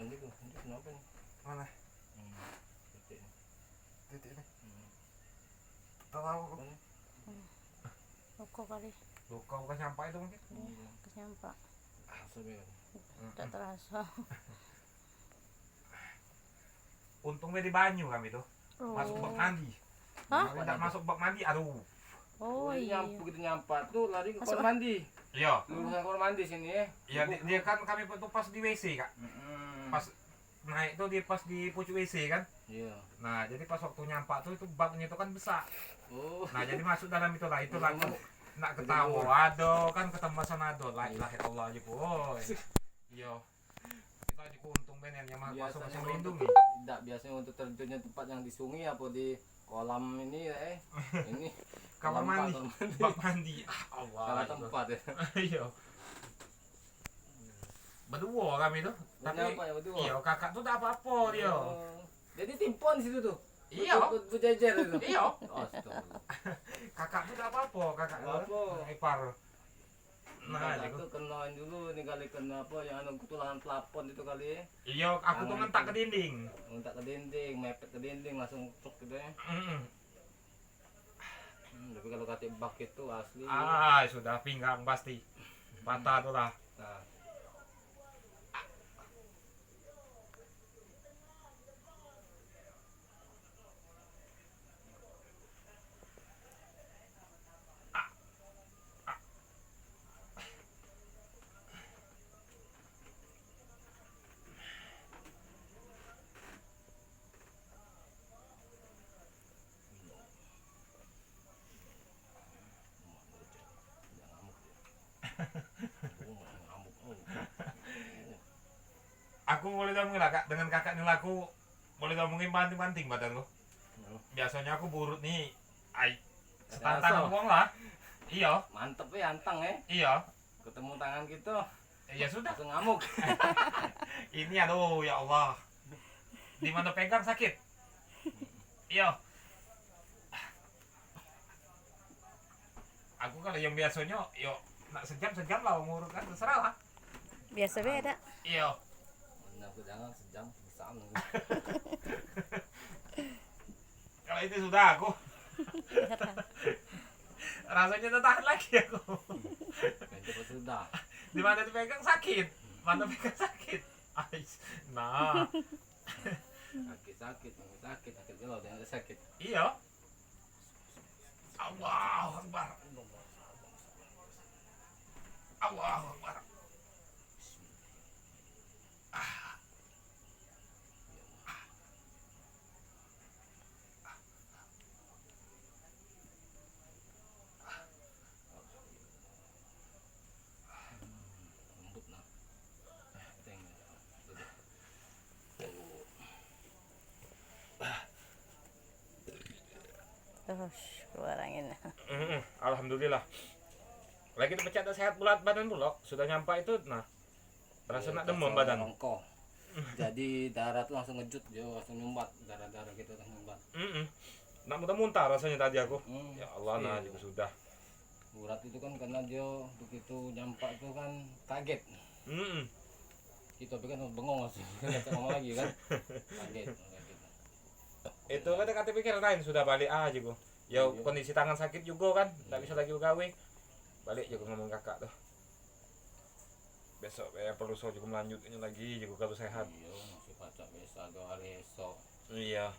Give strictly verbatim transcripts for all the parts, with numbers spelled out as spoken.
Ini tuh, ini kenapa nih? Mana? Hmm, titik nih. Titik nih. Hmm. Tak tahu aku. Mana? Hmm. Luko kali. Luko bekas nyampak itu mungkin. Iya, bekas nyampak. Ah, sampai. Tak terasa. Untung be di banyu kami tuh. Oh. Masuk bak mandi. Hah? Kalau tidak masuk bak mandi, aduh. Oh, iya. Nyampu gitu nyampak tuh lari ke kamar mandi. Iya. Lurus ke kamar mandi sini ya. Iya, di- dia kan kami tuh pas di W C, Kak. Mm-mm. Pas naik tuh dia pas di pucuk W C kan. Iya. Nah, jadi pas waktu nyampak tuh itu baknya itu kan besar. Oh. Nah, jadi masuk dalam itulah, itulah. Iya, tuh nak ketawa ado kan, ketemu sana ado. La ilaha illallah aja, boy. Iya. Kita aja untung ben yang Maha Kuasa masih melindungi. Tidak, biasanya untuk terjunnya tempat yang di sungai apa di kolam ini ya, eh. Ini kamar mandi. Bak mandi. Ah, Allah. Salah tempat ya. Iya. Berdua kami tuh. Tapi apa ya, berdua? Iya, kakak tuh tak apa-apa dia. Oh. Jadi timpon situ tuh. Iya. Ber- ber- berjejer itu. Iya. Astaga. Kakak tuh tak apa-apa, kakak tuh. Apa? Ipar. Nah, kakak tuh kena dulu nih kali, kena apa yang anu, tulangan plafon itu kali. Iya, aku tuh ngentak ke dinding. Ngentak ke dinding, mepet ke dinding, langsung cuk gitu ya. Mm-mm. Hmm, tapi kalau katik bak itu asli. Ah, sudah pinggang pasti patah tuh lah. Nah. Aku boleh ngomong lah, Kak, dengan kakak ni lah aku boleh ngomongin banting-banting badanku. Biasanya aku burut ni, ai, setantang wong lah. Iyo. Mantep ya, anteng ya. Iyo. Ketemu tangan kita. Ya sudah. Langsung ngamuk. Ini aduh ya Allah. Di mana pegang sakit? Iyo. Aku kalau yang biasanya, yo nak sejam sejam lah ngurut kan, terserah lah. Biasa be ada. Iyo. Benar, aku jangan sejam, bisa. Kalau itu sudah aku. Rasanya tak tahan lagi aku. Itu sudah. Di mana dipegang sakit, mana pegang sakit. Ais, nah. Sakit, sakit, sakit, sakit, sakit, sakit. Iyo. Allahu Akbar. Allahu Akbar. Lembut nah. Teng. Terus keluar angin. Mm-mm, alhamdulillah. Lagi tu pecak dak sehat bulat badan pulok, sudah nyampai itu nah. Terasa nak demam badan. Ongko. Jadi darah tu langsung ngejut, dia langsung nyumbat, darah-darah kita tu nyumbat. Mm-mm. Nak muntah-muntah rasanya tadi aku. Hmm, ya Allah, nah, juga sudah. Urat itu kan karena dia begitu nyampak tu kan kaget. Mm-mm. Kita pikir bengong langsung. Kita ngomong lagi kan. Kaget, kaget. Itu kan kata pikir lain, sudah balik aja ku. Ya, iyo, kondisi tangan sakit juga kan, ndak bisa lagi begawe. Balik juga ngomong kakak tu. Besok ya perlu so juga melanjutnya lagi juga kalau sehat. Iyo, masih pacak biasa dua hari esok. Iyo.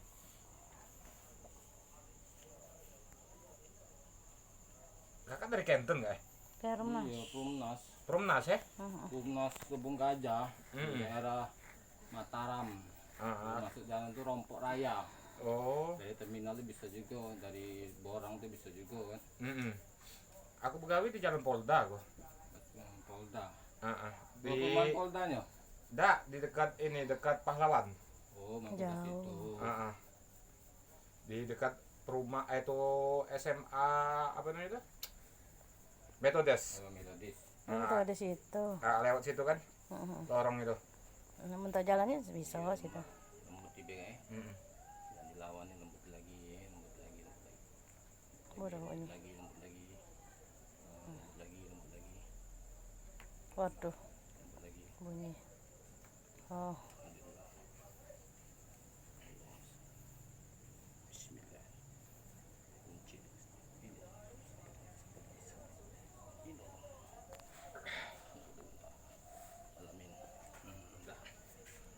Kakak dari Kenten, Kak? Perumnas. Iyo, Perumnas. Perumnas, ya? Heeh. Perumnas Kebun Gajah, di daerah Mataram. Heeh. Masuk jalan tu Rompok Raya. Oh. Dari terminal tu bisa juga, dari Borang tu bisa juga kan. Mm-mm. Aku begawe di Jalan Polda aku. Jalan Polda. Heeh. Di perumahan Poldanya? Dak, di dekat ini, dekat Pahlawan. Oh, mampir ke situ. Heeh. Di dekat rumah, eh, itu S M A apa namanya itu? Metodis. Oh, Metodis. Nah. Metodis itu. Ah, lewat situ kan? Heeh. Lorong itu. Nah, mentok jalannya bisa situ. Lembut di bengek, eh. Mm-mm. Dan dilawannya lembut lagi, lembut lagi, lembut lagi. Lembut lagi, lembut lagi. Eh, lembut lagi, lembut lagi. Waduh. Lembut lagi. Bunyi. Oh.